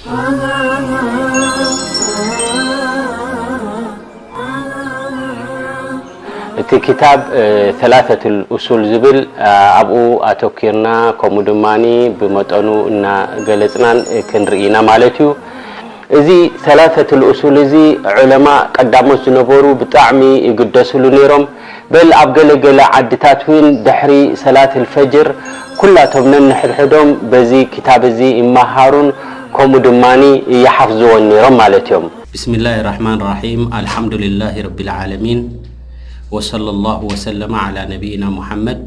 እቲ ክታብ ሰላሰቱል ኡሱል ዝብል ኣብኡ ኣተኪርና፣ ከምኡ ድማ ብመጠኑ እናገለፅናን ክንርኢ ኢና ማለት እዩ። እዚ ሰላሰቱል ኡሱል እዚ ዑለማ ቀዳሞት ዝነበሩ ብጣዕሚ ይግደስሉ ነይሮም። በል ኣብ ገለ ገለ ዓድታት እውን ድሕሪ ሰላት ልፈጅር ኩላቶም ነንሕድሕዶም በዚ ክታብ እዚ ይመሃሩን ከምኡ ድማ ይሓፍዝዎን ነይሮም ማለት እዮም። ብስሚላህ ራሕማን ራሒም። ኣልሓምዱሊላህ ረቢል ዓለሚን። ወሰለላሁ ወሰለመ ዓላ ነቢይና ሙሓመድ።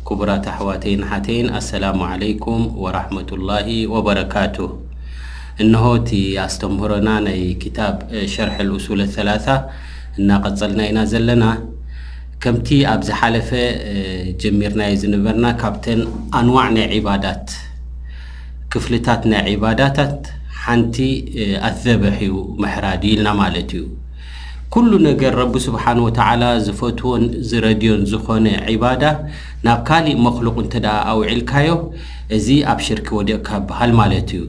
ክቡራት ኣሕዋተይን ሓተይን፣ ኣሰላሙ ዓለይኩም ወራሕመቱላሂ ወበረካቱ። እነሆ እቲ ኣስተምህሮና ናይ ክታብ ሸርሕ ልኡሱል ሰላሳ እናቐጸልና ኢና ዘለና። ከምቲ ኣብ ዝሓለፈ ጀሚርናዮ ዝነበርና፣ ካብተን ኣንዋዕ ናይ ዒባዳት፣ ክፍልታት ናይ ዒባዳታት ሓንቲ ኣዘበሕ እዩ፣ ምሕራድ እዩ ኢልና ማለት እዩ። ኩሉ ነገር ረቢ ስብሓን ወተዓላ ዝፈትዎን ዝረድዮን ዝኾነ ዒባዳ ናብ ካሊእ መክሉቕ እንተ ደኣ ኣውዒልካዮ፣ እዚ ኣብ ሽርኪ ወዲቕካ ይበሃል ማለት እዩ።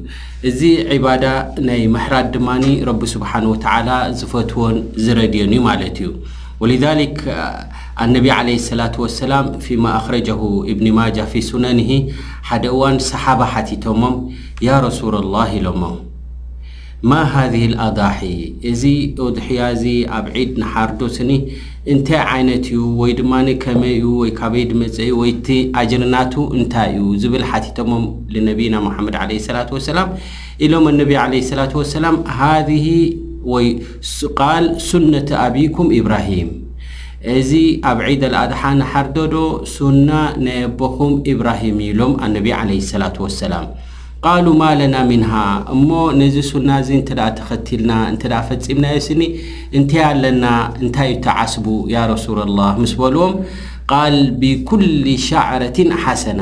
እዚ ዒባዳ ናይ ምሕራድ ድማ ረቢ ስብሓን ወተዓላ ዝፈትዎን ዝረድዮን እዩ ማለት እዩ። ወሊዛሊክ ኣነቢ ዓለይሂ ሰላቱ ወሰላም ፊማ ኣኽረጀሁ ኢብኒ ማጃ ፊ ሱነኒሂ፣ ሓደ እዋን ሰሓባ ሓቲቶሞም፣ ያ ረሱለላህ ኢሎሞም፣ ማ ሃዚሂል ኣዳሒ፣ እዚ ኡድሕያ እዚ ኣብ ዒድ ንሓርዶ ስኒ እንታይ ዓይነት እዩ? ወይ ድማ ከመይ እዩ? ወይ ካበይ ዝመጸ እዩ? ወይ እቲ ኣጅሪ ናቱ እንታይ እዩ? ዝብል ሓቲቶሞም ልነቢይና ሙሓመድ ዓለይሂ ሰላቱ ወሰላም። ኢሎም ኣነቢ ዓለይሂ ሰላቱ ወሰላም፣ ሃዚሂ ወይ ቃል ሱነት ኣቢኩም ኢብራሂም፣ እዚ ኣብ ዒድ ኣልኣድሓ ንሓርዶ ዶ ሱና ናይ ኣቦኹም ኢብራሂም እዩ? ኢሎም ኣነቢ ዓለይሂ ሰላቱ ወሰላም። ቃሉ ማ ለና ሚንሃ፣ እሞ ነዚ ሱና እዚ እንተ ደኣ ተኸቲልና፣ እንተ ደኣ ፈጺምናዮ ስኒ እንታይ ኣለና? እንታይ እዩ ተዓስቡ ያ ረሱለላህ? ምስ በልዎም፣ ቃል ቢኩሊ ሻዕረቲን ሓሰና፣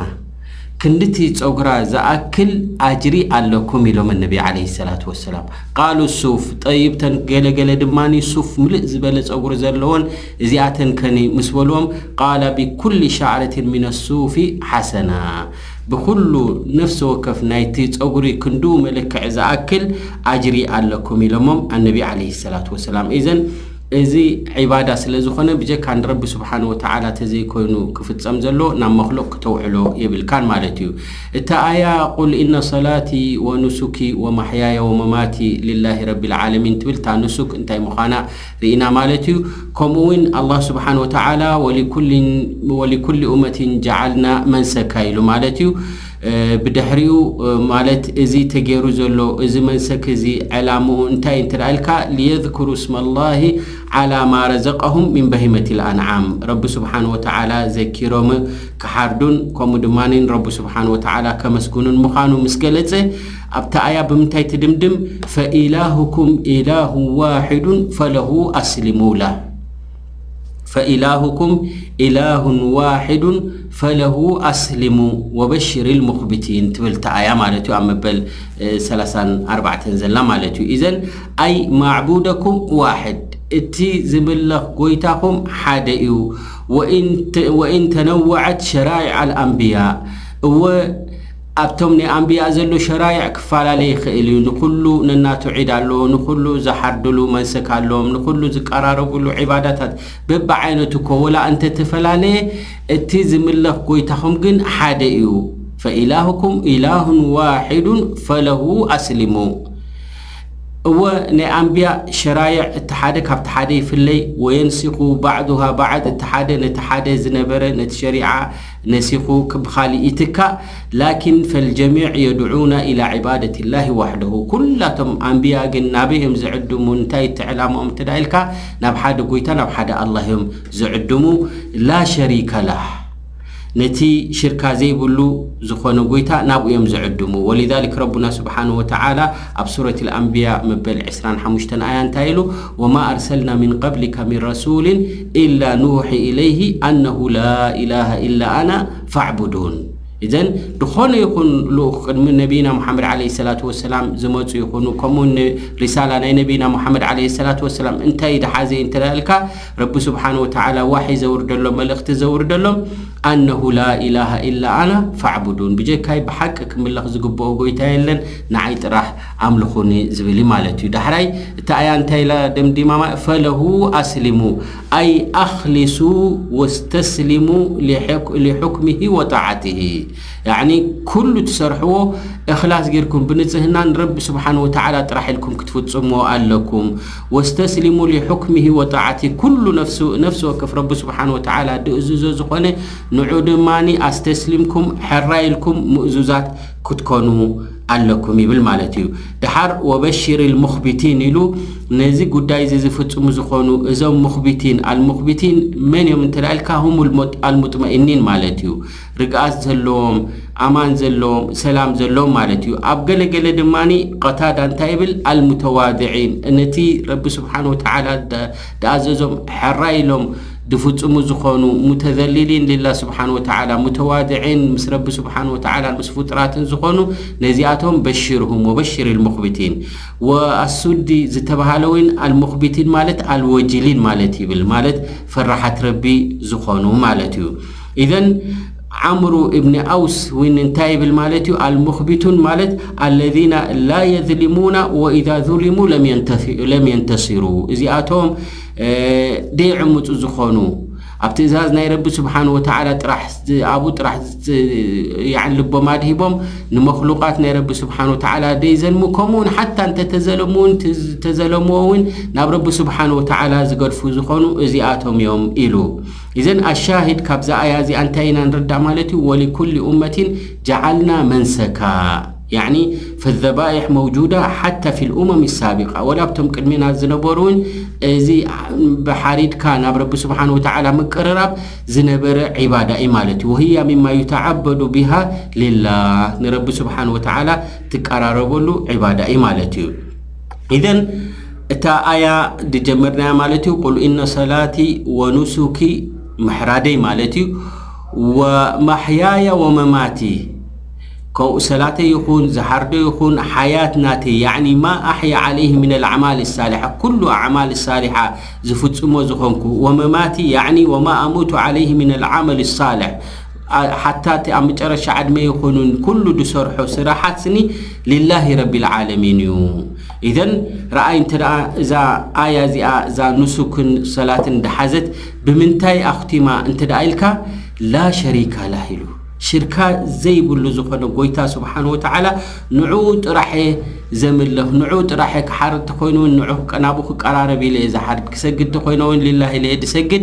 ክንድቲ ጸጉራ ዝኣክል ኣጅሪ ኣለኩም ኢሎም ኣነቢ ዓለይሂ ሰላቱ ወሰላም። ቃሉ ሱፍ፣ ጠይብ፣ ተን ገለገለ ድማ ሱፍ ምልእ ዝበለ ጸጉሪ ዘለዎን እዚኣተን ከኒ ምስ በልዎም፣ ቃላ ቢኩሊ ሻዕረቲን ሚነ ሱፊ ሓሰና፣ ብኹሉ ነፍሲ ወከፍ ናይቲ ጸጉሪ ክንዱ መለክዕ ዝኣክል ኣጅሪ ኣለኩም ኢሎሞም ኣነቢ ዓለይሂ ሰላቱ ወሰላም። ኢዘን እዚ ዒባዳ ስለ ዝኾነ ብጀካ ንረቢ ስብሓን ወተዓላ ተዘይኮይኑ ክፍጸም ዘሎ ናብ መኽሉቕ ክተውዕሎ የብልካን ማለት እዩ። እታ ኣያ ቁል ኢነ ሰላቲ ወኑሱኪ ወማሕያየ ወመማቲ ሊላሂ ረቢል ዓለሚን ትብል፣ እታ ኑሱክ እንታይ ምዃና ርኢና ማለት እዩ። ከምኡ እውን ኣላህ ስብሓን ወተዓላ ወሊኩሊን-፣ ወሊኩሊ ኡመቲን ጀዓልና መንሰካ ኢሉ ማለት እዩ። ብድሕሪኡ ማለት እዚ ተገይሩ ዘሎ እዚ መንሰክ እዚ ዕላምኡ እንታይ እንተ ደኣ ኢልካ፣ ሊየዝኩሩ ስመላሂ ዓላ ማ ረዘቀሁም ሚን በሂመቲል ኣንዓም፣ ረቢ ስብሓን ወተዓላ ዘኪሮም ክሓርዱን ከምኡ ድማ ንረቢ ስብሓን ወተዓላ ከመስግኑን ምዃኑ ምስ ገለጸ፣ ኣብታ ኣያ ብምንታይ ትድምድም? ፈኢላሁኩም ኢላሁን ዋሒዱን ፈለሁ ኣስሊሙ ላ። ፈኢላሁኩም ኢላሁን ዋሒዱን ፈለሁ ኣስሊሙ ወበሽሪል ሙኽቢቲን ትብል እታ ኣያ ማለት እዩ። ኣብ መበል ሰላሳን ኣርባዕተን ዘላ ማለት እዩ። ኢዘን ኣይ ማዕቡደኩም ዋሕድ፣ እቲ ዝምለኽ ጎይታኹም ሓደ እዩ። ወኢን ተ-፣ ወኢን ተነወዐት ሸራይዕ ኣልኣንብያ፣ እወ ኣብቶም ናይ ኣንብያ ዘሎ ሸራይዕ ክፈላለ ይኽእል እዩ። ንኹሉ ነናቱ ዒድ ኣለዎ፣ ንኹሉ ዝሓርድሉ መንሰክ ኣለዎም፣ ንኹሉ ዝቀራረብሉ ዒባዳታት በብዓይነቱ እኮ ወላ እንተተፈላለየ፣ እቲ ዝምለኽ ጎይታኹም ግን ሓደ እዩ። ፈኢላሁኩም ኢላሁን ዋሒዱን ፈለሁ ኣስሊሙ። እወ ናይ ኣንብያ ሸራይዕ እቲ ሓደ ካብቲ ሓደ ይፍለይ፣ ወየንሲኹ ባዕዱሃ ባዕድ፣ እቲ ሓደ ነቲ ሓደ ዝነበረ ነቲ ሸሪዓ ነሲኹ ክ-፣ ብኻሊእ ይትካእ። ላኪን ፈልጀሚዕ የድዑና ኢላ ዒባደት ላሂ ዋሕደሁ። ኩላቶም ኣንብያ ግን ናበይ እዮም ዝዕድሙ? እንታይ እቲ ዕላማኦም እንተ ደኣ ኢልካ፣ ናብ ሓደ ጎይታ፣ ናብ ሓደ ኣላህ እዮም ዝዕድሙ። ላ ሸሪከ ላህ። ነቲ ሽርካ ዘይብሉ ዝኾነ ጎይታ ናብኡ እዮም ዝዕድሙ። ወሊዛሊክ ረቡና ስብሓነሁ ወተዓላ ኣብ ሱረት ኣልኣንብያ መበል ዕስራን ሓሙሽተን ኣያ እንታይ ኢሉ? ወማ ኣርሰልና ሚን ቀብሊከ ሚን ረሱሊን ኢላ ኑሒ ኢለይሂ ኣነሁ ላ ኢላሃ ኢላ ኣና ፋዕቡዱን። እዘን ዝኾነ ይኹን ልኡኽ ቅድሚ ነቢይና ሙሓመድ ዓለይሂ ሰላቱ ወሰላም ዝመፁ ይኹኑ፣ ከምኡ ን-፣ ሪሳላ ናይ ነቢይና ሙሓመድ ዓለይሂ ሰላቱ ወሰላም እንታይ ድሓዘ እንተ ኢልካ፣ ረቢ ስብሓነሁ ወተዓላ ዋሒ ዘውርደሎም፣ መልእኽቲ ዘውርደሎም፣ ኣነሁ ላ ኢላሃ ኢላ ኣና ፈዕቡዱን፣ ብጀካይ ብሓቂ ክምለኽ ዝግብኦ ጎይታ የለን፣ ንዓይ ጥራሕ ኣምልኹኒ ዝብል እዩ ማለት እዩ። ዳሕራይ እታ ኣያ እንታይ ኢላ ደምዲማ? ፈለሁ ኣስሊሙ ኣይ ኣኽሊሱ ወስተስሊሙ ሊሑክሚሂ ወጣዓቲሂ። ያዕኒ ኩሉ ትሰርሕዎ እኽላስ ጌርኩም ብንጽህና ንረቢ ስብሓን ወተዓላ ጥራሕ ኢልኩም ክትፍጽምዎ ኣለኩም። ወስተስሊሙ ሊሑክሚሂ ወጣዓቲ፣ ኩሉ ነፍሲ ወከፍ ረቢ ስብሓን ወተዓላ ድእዝዞ ዝኾነ ንዑ ድማኒ ኣስተስሊምኩም ሕራይ ኢልኩም ምእዙዛት ክትኮኑ ኣለኩም ይብል ማለት እዩ። ድሓር ወበሽር ልሙኽቢቲን ኢሉ ነዚ ጉዳይ እዚ ዝፍጽሙ ዝኾኑ እዞም ሙኽቢቲን፣ ኣልሙኽቢቲን መን እዮም እንተ ኢልካ፣ ሁም ኣልሙጥመኢኒን ማለት እዩ። ርግኣት ዘለዎም፣ ኣማን ዘለዎም፣ ሰላም ዘለዎም ማለት እዩ። ኣብ ገለገለ ድማ ቀታዳ እንታይ ይብል? ኣልሙተዋድዒን፣ ነቲ ረቢ ስብሓን ወተዓላ ዝኣዘዞም ሕራይ ኢሎም ዝፍጽሙ ዝኾኑ፣ ሙተዘሊሊን ሊላ ስብሓን ወተዓላ፣ ሙተዋድዒን ምስ ረቢ ስብሓን ወተዓላ ምስ ፍጡራትን ዝኾኑ፣ ነዚኣቶም በሽርሁም ወበሽር ልሙኽቢቲን። ወኣሱዲ ዝተባሃለ እውን ኣልሙኽቢቲን ማለት ኣልወጅሊን ማለት ይብል፣ ማለት ፈራሓት ረቢ ዝኾኑ ማለት እዩ። ኢዘን ዓምሩ እብኒ ኣውስ እውን እንታይ ይብል ማለት እዩ? ኣልሙኽቢቱን ማለት ኣለዚና ላ የዝሊሙና ወኢዛ ዙሊሙ ለም የንተሲሩ፣ እዚኣቶም ደይዕምፁ ዝኾኑ፣ ኣብ ትእዛዝ ናይ ረቢ ስብሓን ወተዓላ ጥራሕ፣ ኣብኡ ጥራሕ ልቦም ኣድሂቦም ንመክሉቃት ናይ ረቢ ስብሓን ወተዓላ ደይዘልሙ፣ ከምኡውን ሓታ እንተተዘለሙ እውን ተዘለምዎ እውን ናብ ረቢ ስብሓን ወተዓላ ዝገድፉ ዝኾኑ እዚኣቶም እዮም ኢሉ። ኢዘን ኣሻሂድ ካብዛ ኣያ እዚኣ እንታይ ኢና ንርዳእ ማለት እዩ? ወሊኩሊ ኡመቲን ጀዓልና መንሰካ፣ ያዕኒ ፈዘባኢሕ መውጁዳ ሓታ ፊ ልኡመም ሳቢቃ፣ ወላ ኣብቶም ቅድሚና ዝነበሩ እውን እዚ ብሓሪድካ ናብ ረቢ ስብሓን ወተዓላ ምቅርራብ ዝነበረ ዒባዳ እዩ ማለት እዩ። ወህያ ሚማ ዩተዓበዱ ቢሃ ሊላህ፣ ንረቢ ስብሓን ወተዓላ ትቀራረበሉ ዒባዳ እዩ ማለት እዩ። ኢዘን እታ ኣያ ድጀመርናያ ማለት እዩ። ቁል ኢነ ሰላቲ ወኑሱኪ፣ ምሕራደይ ማለት እዩ። ወማሕያያ ወመማቲ፣ ከምኡ ሰላተይ ይኹን ዝሓርዶ ይኹን ሓያት ናተይ፣ ያዕኒ ማ ኣሕያ ዓለይህ ምን ኣልኣዕማል ሳሊሓ፣ ኩሉ ኣዕማል ሳሊሓ ዝፍጽሞ ዝኾንኩ፣ ወመማቲ ያዕኒ ወማ ኣሙቱ ዓለይህ ምን ኣልዓመል ሳልሕ፣ ሓታ እቲ ኣብ መጨረሻ ዕድመ ይኹንን ኩሉ ዝሰርሖ ስራሓት ስኒ ሊላሂ ረቢል ዓለሚን እዩ። ኢዘን ረኣይ እንተ ደኣ እዛ ኣያ እዚኣ እዛ ኑሱክን ሰላትን ድሓዘት ብምንታይ ኣኽቲማ እንተ ደኣ ኢልካ፣ ላ ሸሪካ ላህ ኢሉ ሽርካ ዘይብሉ ዝኾነ ጎይታ ስብሓን ወተዓላ ንዑ ጥራሕ እየ ዘምልኽ፣ ንዑ ጥራሕ እየ ክሓርድ ተኾይኑ እውን ንዑ ናብኡ ክቀራረብ ኢለ እየ ዝሓርድ፣ ክሰግድ ተኾይነ እውን ሊላህ ኢለ እየ ዝሰግድ፣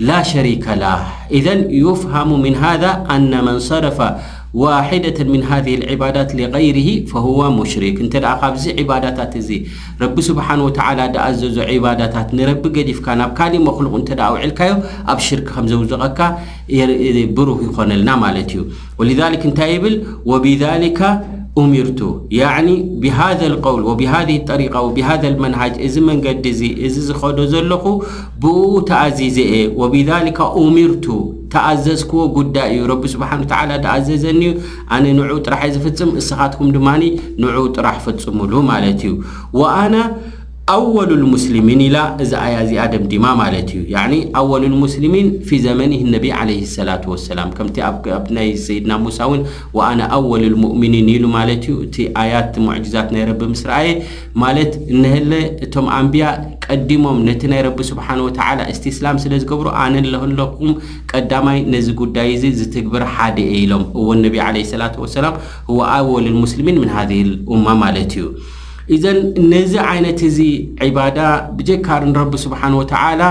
ላ ሸሪከ ላህ። ኢዘን ዩፍሃሙ ምን ሃዛ ኣነ መን ሰረፈ ዋሒደተን ምን ሃዚህ ልዒባዳት ሊገይሪሂ ፈሁወ ሙሽሪክ። እንተ ደኣ ካብዚ ዒባዳታት እዚ ረቢ ስብሓን ወተዓላ ድኣዘዞ ዒባዳታት ንረቢ ገዲፍካ ናብ ካሊእ መክሉቕ እንተ ደኣ ኣውዒልካዮ ኣብ ሽርክ ከም ዘውዝቐካ ብሩህ ይኾነልና ማለት እዩ። ወሊዛሊክ እንታይ ይብል? ወቢዛሊካ ኡሚርቱ፣ ያዕኒ ብሃዘ ልቀውል ወብሃዚ ጠሪቃ ወብሃዘ ልመንሃጅ፣ እዚ መንገዲ እዚ እዚ ዝኸዶ ዘለኹ ብኡ ተኣዚዘ እየ። ወቢዛሊካ ኡሚርቱ፣ ተኣዘዝክዎ ጉዳይ እዩ። ረቢ ስብሓን ወተዓላ ድኣዘዘኒ እዩ፣ ኣነ ንዑ ጥራሕ እየ ዝፍጽም፣ እስኻትኩም ድማ ንዑ ጥራሕ ፈጽሙሉ ማለት እዩ። ወኣና ኣወሉል ሙስሊሚን ኢላ እዛ ኣያ እዚኣ ደምዲማ ማለት እዩ። ያዕኒ ኣወሉል ሙስሊሚን ፊ ዘመኒህ ነቢ ዓለይሂ ሰላቱ ወሰላም፣ ከምቲ ኣብ ኣብ ናይ ሰይድና ሙሳ እውን ወኣነ ኣወሉል ሙእሚኒን ኢሉ ማለት እዩ። እቲ ኣያት ሙዕጅዛት ናይ ረቢ ምስ ረኣየ ማለት እነሀለ እቶም ኣንብያ ቀዲሞም ነቲ ናይ ረቢ ስብሓን ወተዓላ እስትስላም ስለ ዝገብሩ ኣነ ለለኹም ቀዳማይ ነዚ ጉዳይ እዚ ዝትግብር ሓደ እየ ኢሎም። እወ ነቢ ዓለይሂ ሰላቱ ወሰላም ህወ ኣወሉል ሙስሊሚን ምን ሃዚህ ልኡማ ማለት እዩ። ኢዘን ነዚ ዓይነት እዚ ዒባዳ ብጀካ ንረቢ ስብሓን ወተዓላ፣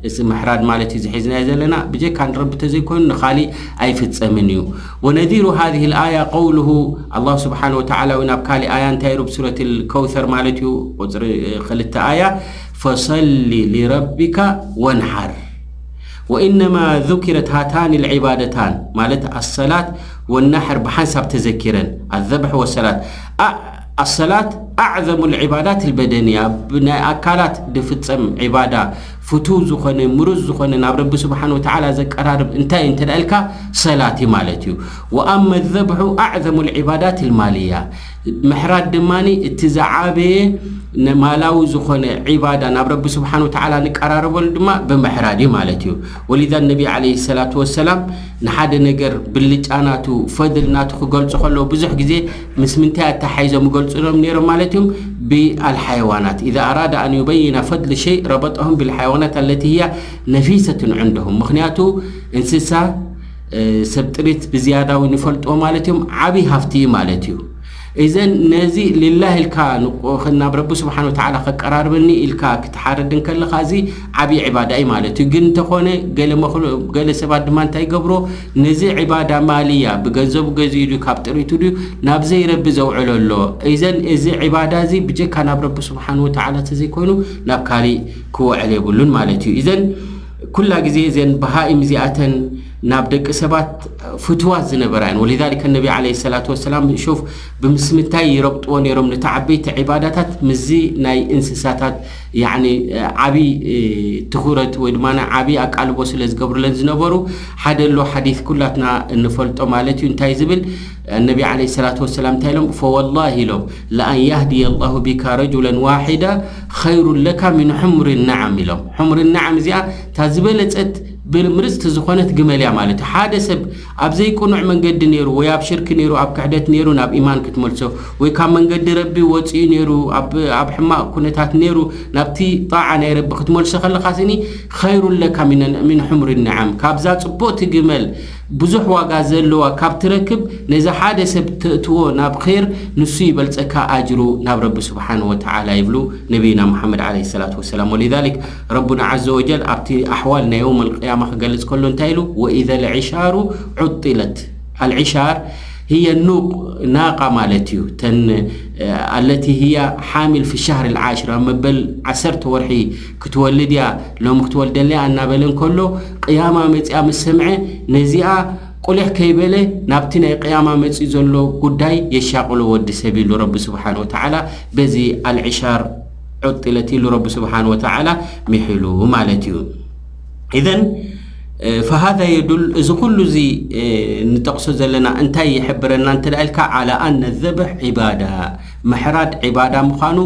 እዚ ምሕራድ ማለት እዩ ዝሒዝናዮ ዘለና፣ ብጀካ ንረቢ ተዘይኮይኑ ንኻሊእ ኣይፍጸምን እዩ። ወነዚሩ ሃዚህ ልኣያ ቀውሉሁ፣ ኣላህ ስብሓን ወተዓላ እውን ኣብ ካሊእ ኣያ እንታይ ኢሉ ብሱረት ልከውሰር ማለት እዩ ቁፅሪ ክልተ ኣያ፣ ፈሰሊ ሊረቢካ ወንሓር። ወኢነማ ذكرت هاتان العبادتان ማለት ኣሰላት ወናሕር ብሓንሳብ ተዘኪረን፣ ኣዘብሕ ወሰላት። ኣ-፣ ኣሰላት ኣዕዘሙ ልዕባዳት ልበደንያ፣ ብናይ ኣካላት ዝፍጸም ዒባዳ ፍቱው ዝኾነ፣ ምሩዝ ዝኾነ፣ ናብ ረቢ ስብሓን ወተዓላ ዘቀራርብ እንታይ እዩ እንተ ኢልካ፣ ሰላት እዩ ማለት እዩ። ወኣመ ዘብሑ ኣዕዘሙ ልዕባዳት ልማልያ፣ ምሕራድ ድማ እቲ ዝዓበየ ማላዊ ዝኾነ ዒባዳ ናብ ረቢ ስብሓን ወተዓላ ንቀራረበሉ ድማ ብምሕራድ እዩ ማለት እዩ። ወሊዛ ነቢ ዓለይሂ ሰላቱ ወሰላም ንሓደ ነገር ብልጫ ናቱ፣ ፈድል ናቱ ክገልጹ ከለዉ ብዙሕ ግዜ ምስ ምንታይ ኣተሓሒዞም ይገልጹሎም ነይሮም ማለት እዮም? ብኣልሓይዋናት። ኢዛ ኣራዳ ኣን ዩበይና ፈድል ሸይ ረበጠሁም ብልሓይዋናት ኣለቲ ህያ ነፊሰትን ዕንደሁም። ምኽንያቱ እንስሳ ሰብ ጥሪት ብዝያዳ እውን ይፈልጥዎ ማለት እዮም። ዓብዪ ሃፍቲ እዩ ማለት እዩ። እዘን ነዚ ሊላህ ኢልካ ናብ ረቢ ስብሓን ወተዓላ ከቀራርበኒ ኢልካ ክትሓርድ እንከለኻ እዚ ዓብዪ ዕባዳ እዩ ማለት እዩ። ግን እንተኾነ ገለ ሰባት ድማ እንታይ ይገብሮ፣ ነዚ ዕባዳ ማልያ ብገንዘቡ ገዚኡ ድዩ ካብ ጥሪቱ ድዩ ናብ ዘይረቢ ዘውዕሎ ኣሎ። እዘን እዚ ዕባዳ እዚ ብጀካ ናብ ረቢ ስብሓን ወተዓላ ተዘይኮይኑ ናብ ካሊእ ክውዕል የብሉን ማለት እዩ። እዘን ኩላ ግዜ እዘን በሃኢም እዚኣተን ናብ ደቂ ሰባት ፍትዋት ዝነበራ እየን። ወሊዛሊከ ነቢ ዓለይሂ ሰላቱ ወሰላም ሹፍ ብምስምታይ ይረብጥዎ ነይሮም ነቲ ዓበይቲ ዒባዳታት ምስዚ ናይ እንስሳታት ያኒ ዓብዪ ትኹረት ወይ ድማ ናይ ዓብዪ ኣቃልቦ ስለ ዝገብሩለን ዝነበሩ ሓደ ኣሎ ሓዲስ ኩላትና እንፈልጦ ማለት እዩ። እንታይ ዝብል ነቢ ዓለይሂ ሰላቱ ወሰላም እንታይ ኢሎም? ፈወላሂ ኢሎም ለኣን ያህድየ ላሁ ቢካ ረጁለን ዋሒዳ ኸይሩን ለካ ሚን ሑምሪ ነዓም ኢሎም። ሑምሪ ነዓም እዚኣ እታ ዝበለጸት ምርፅቲ ዝኾነት ግመል እያ ማለት እዩ። ሓደ ሰብ ኣብ ዘይቅኑዕ መንገዲ ነይሩ ወይ ኣብ ሽርክ ነይሩ ኣብ ክሕደት ነይሩ ናብ ኢማን ክትመልሶ ወይ ካብ መንገዲ ረቢ ወፂኡ ነይሩ ኣብ ሕማቕ ኩነታት ነይሩ ናብቲ ጣዓ ናይ ረቢ ክትመልሶ ከለኻ ስኒ ኸይሩን ለካ ሚን ሑምሪ ነዓም ካብዛ ፅቡቕቲ ግመል ብዙሕ ዋጋ ዘለዋ ካብ ትረክብ ነዚ ሓደ ሰብ ተእትዎ ናብ ር ንሱ ይበልፀካ ኣጅሩ ናብ ረቢ ስብሓን ወተዓላ ይብሉ ነቢይና ሙሓመድ ዓለይሂ ሰላቱ ወሰላም። ወሊዛሊክ ረቡና ዓዘ ወጀል ኣብቲ ኣሕዋል ናይ የውም ኣልቅያማ ክገልፅ ከሎ እንታይ ኢሉ? ወኢዘ ልዕሻሩ ዑጢለት። ኣልዕሻር ህየ ኑቅ ናቃ ማለት እዩ። ተን ኣለቲ ህያ ሓሚል ፊ ሻህር ልዓሽር ኣብ መበል ዓሰርተ ወርሒ ክትወልድ እያ። ሎም ክትወልደለያ እናበለ እንከሎ ቅያማ መፅኣ ምስ ሰምዐ ነዚኣ ቁሊሕ ከይበለ ናብቲ ናይ ቅያማ መፂኡ ዘሎ ጉዳይ የሻቕሎ ወዲ ሰብ ኢሉ ረቢ ስብሓን ወተዓላ በዚ ኣልዕሻር ዑጢለት ኢሉ ረቢ ስብሓን ወተዓላ ሚሒሉ ማለት እዩ። ኢዘን ፈሃዛ የዱል እዚ ኩሉ እዚ ንጠቕሶ ዘለና እንታይ ይሕብረና እንተ ኢልካ ዓላ ኣነ ዘብሕ ዒባዳ ምሕራድ ዒባዳ ምዃኑ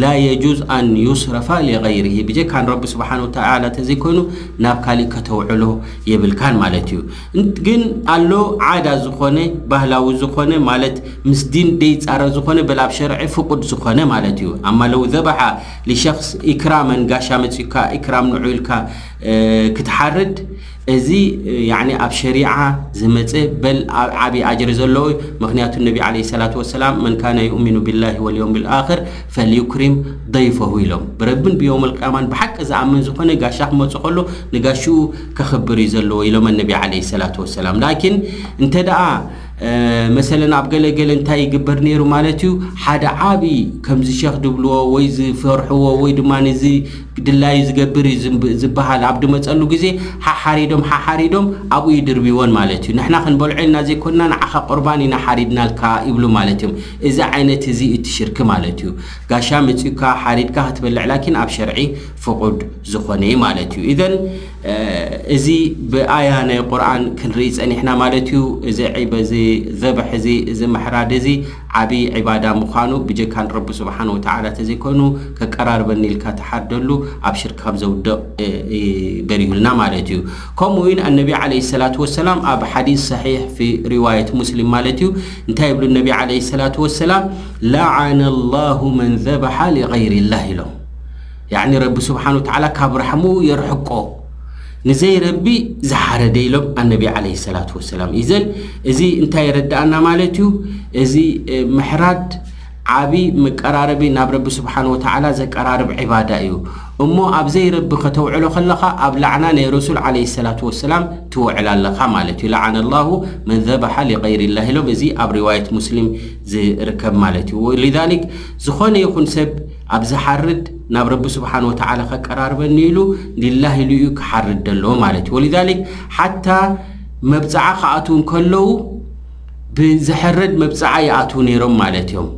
ላ የጁዝ ኣን ዩስረፋ ሊገይሪሂ ብጀካ ንረቢ ስብሓን ወተዓላ ተዘይኮይኑ ናብ ካሊእ ከተውዕሎ የብልካን ማለት እዩ። ግን ኣሎ ዓዳ ዝኾነ ባህላዊ ዝኾነ ማለት ምስ ዲን ደይፃረ ዝኾነ በል ኣብ ሸርዒ ፍቁድ ዝኾነ ማለት እዩ። ኣማ ለው ዘበሓ ሊሸክስ ኢክራመን ጋሻ መፂኡካ ኢክራም ንዑ ኢልካ ክትሓርድ እዚ ያኒ ኣብ ሸሪዓ ዝመፀ በል ዓብዪ ኣጅሪ ዘለዎ እዩ። ምክንያቱ ነቢ ዓለይሂ ሰላቱ ወሰላም መን ካነ ዩእሚኑ ቢላሂ ወልየውም ልኣኽር ፈልዩክሪም ደይፈሁ ኢሎም። ብረብን ብየውም ልቅያማን ብሓቂ ዝኣምን ዝኾነ ጋሻ ክመፁ ከሎ ንጋሽኡ ከኽብር እዩ ዘለዎ ኢሎም ነቢ ዓለይሂ ሰላቱ ወሰላም። ላኪን እንተ ደኣ መሰለን ኣብ ገለገለ እንታይ ይግበር ነይሩ ማለት እዩ። ሓደ ዓብዪ ከምዚ ሸኽ ድብልዎ ወይ ዝፈርሕዎ ወይ ድማ እዚ ድላዩ ዝገብር እዩ ዝበሃል ኣብ ድመፀሉ ግዜ ሓሓሪዶም ሓሓሪዶም ኣብኡ ይድርብዎን ማለት እዩ። ንሕና ክንበልዖ ኢልና ዘይኮንና ንዓኻ ቁርባን ኢና ሓሪድናልካ ይብሉ ማለት እዮም። እዚ ዓይነት እዚ እቲ ሽርክ ማለት እዩ። ጋሻ መፂኡካ ሓሪድካ ክትበልዕ ላኪን ኣብ ሸርዒ ፍቁድ ዝኾነ እዩ ማለት እዩ። ኢዘን እዚ ብኣያ ናይ ቁርኣን ክንርኢ ፀኒሕና ማለት እዩ። እዚ ዒብ እዚ ዘብሕ እዚ እዚ ምሕራድ እዚ ዓብዪ ዒባዳ ምዃኑ ብጀካ ንረቢ ስብሓን ወተዓላ ተዘይኮይኑ ከቀራርበኒ ኢልካ ትሓርደሉ ኣብ ሽርክ ከም ዘውድቕ በሪሁልና ማለት እዩ። ከምኡ እውን ኣነቢ ዓለይሂ ሰላቱ ወሰላም ኣብ ሓዲስ ሰሒሕ ፊ ሪዋየት ሙስሊም ማለት እዩ እንታይ ይብሉ ነቢ ዓለይሂ ሰላቱ ወሰላም ለዓነ ላሁ መን ዘበሓ ሊገይሪላህ ኢሎም። ያኒ ረቢ ስብሓን ወተዓላ ካብ ራሕሙ የርሕቆ ንዘይ ረቢ ዝሓረደ ኢሎም ኣነቢ ዓለይሂ ሰላቱ ወሰላም። ኢዘን እዚ እንታይ የረድኣና ማለት እዩ? እዚ ምሕራድ ዓብዪ መቀራረቢ ናብ ረቢ ስብሓን ወተዓላ ዘቀራርብ ዒባዳ እዩ። እሞ ኣብ ዘይረቢ ከተውዕሎ ከለኻ ኣብ ላዕና ናይ ረሱል ዓለይሂ ሰላቱ ወሰላም ትውዕል ኣለኻ ማለት እዩ። ለዓነ ላሁ መን ዘበሓ ሊገይሪላህ ኢሎም እዚ ኣብ ሪዋየት ሙስሊም ዝርከብ ማለት እዩ። ሊዛሊክ ዝኾነ ይኹን ሰብ ኣብ ዝሓርድ ናብ ረቢ ስብሓን ወተዓላ ከቀራርበኒ ኢሉ ሊላህ ኢሉ እዩ ክሓርድ ዘለዎ ማለት እዩ። ወሊዛሊክ ሓታ መብፅዓ ክኣትዉ እንከለዉ ብዝሕረድ መብፅዓ ይኣትዉ ነይሮም ማለት እዮም።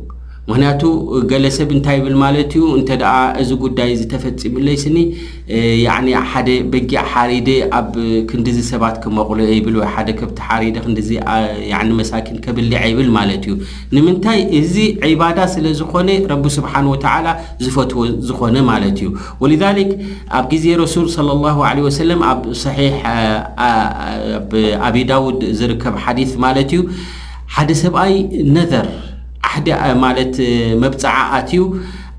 ምክንያቱ ገለ ሰብ እንታይ ይብል ማለት እዩ፣ እንተ ደኣ እዚ ጉዳይ እዚ ተፈጺሙለይ ስኒ፣ እ፣ ያዕኒ ሓደ በጊዕ ሓሪደ ኣብ ክንድዚ ሰባት ክመቕሎ እየ ይብል፣ ወይ ሓደ ከብቲ ሓሪደ ክንድዚ፣ ኣ፣ ያዕኒ መሳኪን ከብልዕ ይብል ማለት እዩ። ንምንታይ? እዚ ዒባዳ ስለ ዝኾነ፣ ረቢ ስብሓን ወተዓላ ዝፈትዎ ዝኾነ ማለት እዩ። ወሊዛሊክ ኣብ ግዜ ረሱል ሰለላሁ ዐለይሂ ወሰለም ኣብ ሰሒሕ፣ አ፣ አ፣ ኣብ ኣቢ ዳውድ ዝርከብ ሓዲስ ማለት እዩ፣ ሓደ ሰብኣይ ነዘር ዓህዲ፣ አ፣ ማለት፣ እ፣ መብጽዓ ኣትዩ፣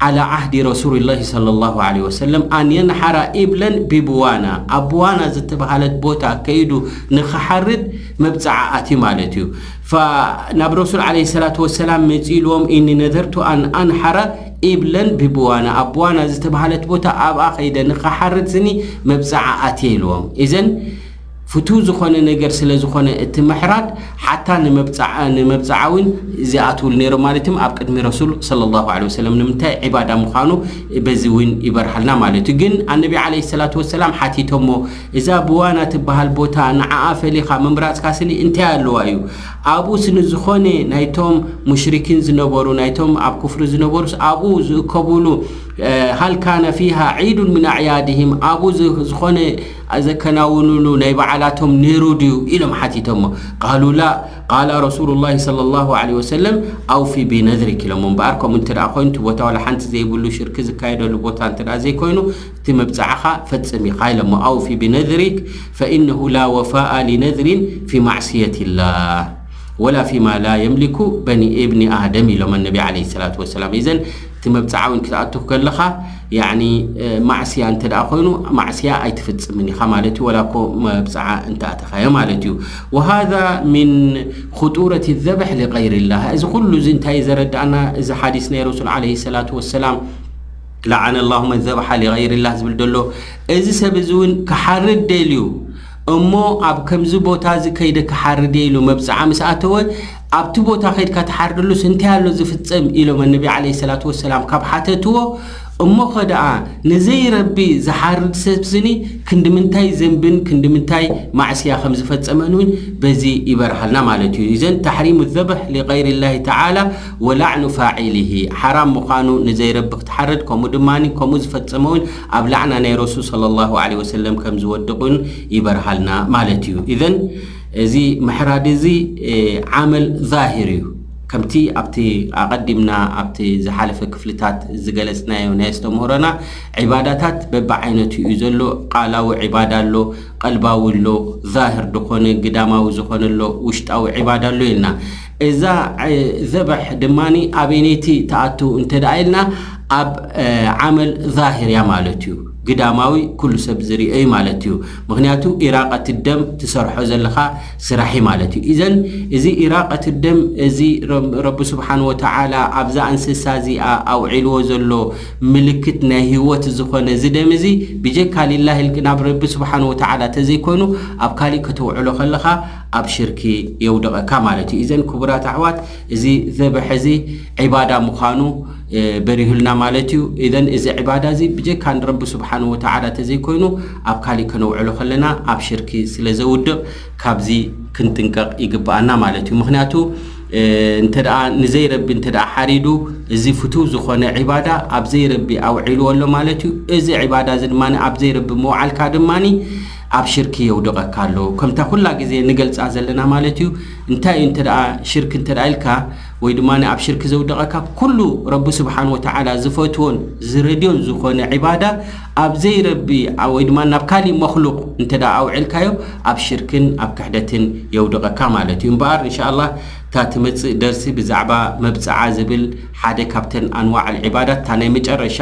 ዓላ ዓህዲ ረሱልላሂ ሰለላሁ ዐለይሂ ወሰለም ኣን የንሓራ ኢብለን ቢብዋና፣ ኣብ ብዋና ዝተባሃለት ቦታ ከይዱ ንኽሓርድ መብጽዓ ኣትዩ ማለት እዩ። ፈ-፣ ናብ ረሱል ዐለይሂ ሰላቱ ወሰላም መጺኡ ኢልዎም፣ "ኢኒ ነዘርቱ ኣን ኣንሓራ ኢብለን ቢብዋና፣ ኣብ ብዋና ዝተባሃለት ቦታ ኣብኣ ከይደ ንኽሓርድ ስኒ መብጽዓ ኣትየ" ኢልዎም። ኢዘን ፍቱው ዝኾነ ነገር ስለ ዝኾነ እቲ ምሕራድ ሓታ ንመብጽዓ-፣ ንመብጽዓ እውን ዝኣትውሉ ነይሮም ማለት እዮም። ኣብ ቅድሚ ረሱል ሰለላሁ ዐለይሂ ወሰለም ንምንታይ ዒባዳ ምዃኑ በዚ እውን ይበርሃልና ማለት እዩ። ግን ኣነቢ ዐለይሂ ሰላቱ ወሰላም ሓቲቶሞ፣ "እዛ ብዋና ትበሃል ቦታ ንዓኣ ፈሊኻ ምምራጽካ ስኒ እንታይ ኣለዋ እዩ? ኣብኡስ ንዝኾነ ናይቶም ሙሽሪኪን ዝነበሩ፣ ናይቶም ኣብ ኩፍሪ ዝነበሩስ ኣብኡ ዝእከቡሉ፣ እ፣ ሃል ካነ ፊሃ ዒዱን ምን ኣዕያድህም፣ ኣብኡ ዝ-፣ ዝኾነ ዘከናውኑሉ ናይ በዓላቶም ነይሩ ድዩ?" ኢሎም ሓቲቶሞ። ቃሉ ላ፣ ቃላ ረሱሉላሂ ሰለላሁ ዐለይሂ ወሰለም፣ "ኣውፊ ቢነዝሪክ" ኢሎሞ። እምበኣር ከምኡ እንተ ደኣ ኮይኑ፣ እቲ ቦታ ዋላ ሓንቲ ዘይብሉ ሽርኪ ዝካየደሉ ቦታ እንተ ደኣ ዘይኮይኑ፣ እቲ መብጽዓኻ ፈጽም ኢኻ ኢሎሞ። "ኣውፊ ቢነዝሪክ ፈኢነሁ ላ ወፋኣ ሊነዝሪን ፊ ማዕስየቲላህ ወላ ፊማ ላ የምሊኩ በኒ ኢብኒ ኣደም" ኢሎም ኣነቢ ዐለይሂ ሰላቱ ወሰላም። ኢዘን እቲ መብጽዓ እውን ክትኣቱ ከለኻ፣ ያዕኒ፣ እ፣ ማዕስያ እንተ ደኣ ኮይኑ፣ ማዕስያ ኣይትፍጽምን ኢኻ ማለት እዩ፣ ወላ እኮ መብጽዓ እንተ ኣተኻዮ ማለት እዩ። ወሃዛ ሚን ኹጡረት ዘብሕ ሊገይሪላህ። እዚ ኩሉ እዚ እንታይ ዘረዳእና? እዚ ሓዲስ ናይ ረሱል ዐለይሂ ሰላቱ ወሰላም፣ "ለዓነ ላሁ መን ዘብሐ ሊገይሪላህ" ዝብል ዘሎ፣ እዚ ሰብ እዚ እውን ክሓርድ ደልዩ እሞ፣ ኣብ ከምዚ ቦታ እዚ ከይደ ክሓርድ እየ ኢሉ መብጽዓ ምስ ኣተወ፣ "ኣብቲ ቦታ ከይድካ ትሓርደሉስ እንታይ ኣሎ ዝፍጸም?" ኢሎም ኣነቢ ዐለይሂ ሰላቱ ወሰላም ካብ ሓተትዎ፣ እሞ ኸ ደኣ ንዘይ ረቢ ዝሓርድ ሰብ ስኒ ክንዲ ምንታይ ዘንብን ክንዲ ምንታይ ማዕስያ ከም ዝፈጸመን እውን በዚ ይበርሃልና ማለት እዩ። ኢዘን ተሕሪሙ ዘብሕ ሊገይሪላሂ ተዓላ ወላዕኑ ፋዒሊሂ፣ ሓራም ምዃኑ ንዘይ ረቢ ክትሓርድ፣ ከምኡ ድማ ከምኡ ዝፈጸመ እውን ኣብ ላዕና ናይ ረሱል ሰለላሁ ዐለይሂ ወሰለም ከም ዝወድቕ እውን ይበርሃልና ማለት እዩ። ኢዘን እዚ ምሕራድ እዚ፣ እ፣ ዓመል ዛሂር እዩ። ከምቲ ኣብቲ ኣቐዲምና ኣብቲ ዝሓለፈ ክፍልታት ዝገለጽናዮ ናይ ኣስተምህሮና፣ ዒባዳታት በብዓይነቱ እዩ ዘሎ። ቃላዊ ዒባዳ ኣሎ፣ ቀልባዊ ኣሎ፣ ዛህር ዝኾነ ግዳማዊ ዝኾነ ኣሎ፣ ውሽጣዊ ዒባዳ ኣሎ ኢልና። እዛ፣ እ፣ ዘብሕ ድማኒ ኣበይነይቲ ትኣቱ እንተ ደኣ ኢልና፣ ኣብ፣ እ፣ ዓመል ዛህር እያ ማለት እዩ። ግዳማዊ ኩሉ ሰብ ዝርእዮ እዩ ማለት እዩ። ምኽንያቱ ኢራቀት ደም ትሰርሖ ዘለኻ ስራሕ እዩ ማለት እዩ። ኢዘን እዚ ኢራቀት ደም እዚ ረብ-፣ ረቢ ስብሓን ወተዓላ ኣብዛ እንስሳ እዚኣ ኣውዒልዎ ዘሎ ምልክት ናይ ህይወት ዝኾነ እዚ ደም እዚ ብጀካ ሊላሂ ኢልክ ናብ ረቢ ስብሓን ወተዓላ ተዘይኮይኑ ኣብ ካሊእ ከተውዕሎ ከለኻ ኣብ ሽርኪ የውድቐካ ማለት እዩ። ኢዘን ክቡራት ኣሕዋት፣ እዚ ዘብሕ እዚ ዒባዳ ምዃኑ፣ እ፣ በሪሁልና ማለት እዩ። ኢዘን እዚ ዒባዳ እዚ ብጀካ ንረቢ ስብሓን ወተዓላ ተዘይኮይኑ ኣብ ካሊእ ከነውዕሎ ከለና ኣብ ሽርኪ ስለ ዘውድቕ ካብዚ ክንጥንቀቕ ይግብኣና ማለት እዩ። ምኽንያቱ፣ እ፣ እንተ ደኣ ንዘይረቢ እንተ ደኣ ሓሪዱ፣ እዚ ፍቱው ዝኾነ ዒባዳ ኣብ ዘይረቢ ኣውዒልዎ ኣሎ ማለት እዩ። እዚ ዒባዳ እዚ ድማ ኣብ ዘይረቢ ምውዓልካ ድማ ኣብ ሽርኪ የውድቐካ ኣሎ። ከምታ ኩላ ግዜ ንገልጻ ዘለና ማለት እዩ። እንታይ እዩ እንተ ደኣ ሽርክ እንተ ደኣ ኢልካ፣ ወይ ድማ ኣብ ሽርክ ዘውደቐካ፣ ኩሉ ረቢ ስብሓን ወተዓላ ዝፈትዎን ዝረድዮን ዝኾነ ዒባዳ ኣብ ዘይረቢ፣ ኣ-፣ ወይ ድማ ናብ ካሊእ መኽሉቕ እንተ ደኣ ኣውዒልካዮ፣ ኣብ ሽርክን ኣብ ክሕደትን የውድቐካ ማለት እዩ። እምበኣር፣ እንሻኣላህ፣ እታ ትመጽእ ደርሲ ብዛዕባ መብጽዓ ዝብል ሓደ ካብተን ኣንዋዕ ዒባዳት፣ እታ ናይ መጨረሻ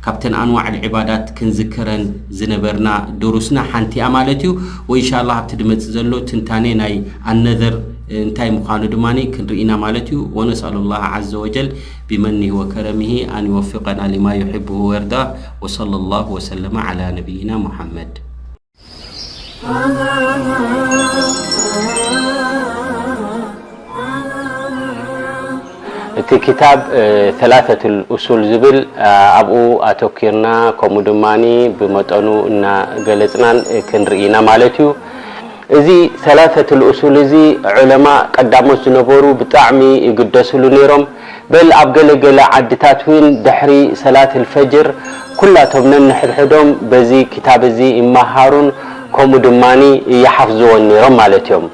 ካብተን ኣንዋዕ ዒባዳት ክንዝክረን ዝነበርና ድሩስና ሓንቲ እያ ማለት እዩ። ወኢንሻኣላህ፣ ኣብቲ ድመጽእ ዘሎ ትንታኔ ናይ ኣነዘር እንታይ ምዃኑ ድማ ክንርኢ ኢና ማለት እዩ። ወነስኣሉ ላህ ዓዘ ወጀል ቢመኒሂ ወከረሚሂ ኣን ይወፊቀና ሊማ ዩሕብሁ ወየርዳ። ወሰለ ላሁ ወሰለመ ዓላ ነቢይና ሙሓመድ። እቲ ክታብ፣ እ፣ ሰላሰቱል ኡሱል ዝብል፣ እ፣ ኣብኡ ኣተኪርና፣ ከምኡ ድማ ብመጠኑ እናገለጽናን፣ እ፣ ክንርኢ ኢና ማለት እዩ። እዚ ሰላተቱል ኡሱል እዚ ዑለማ ቀዳሞት ዝነበሩ ብጣዕሚ ይግደስሉ ነይሮም። በል ኣብ ገለ ገለ ዓድታት እውን ድሕሪ ሰላትል ፈጅር ኩላቶም ነንሕድሕዶም በዚ ክታብ እዚ ይመሃሩን ከምኡ ድማ ይሓፍዝዎን ነይሮም ማለት እዮም።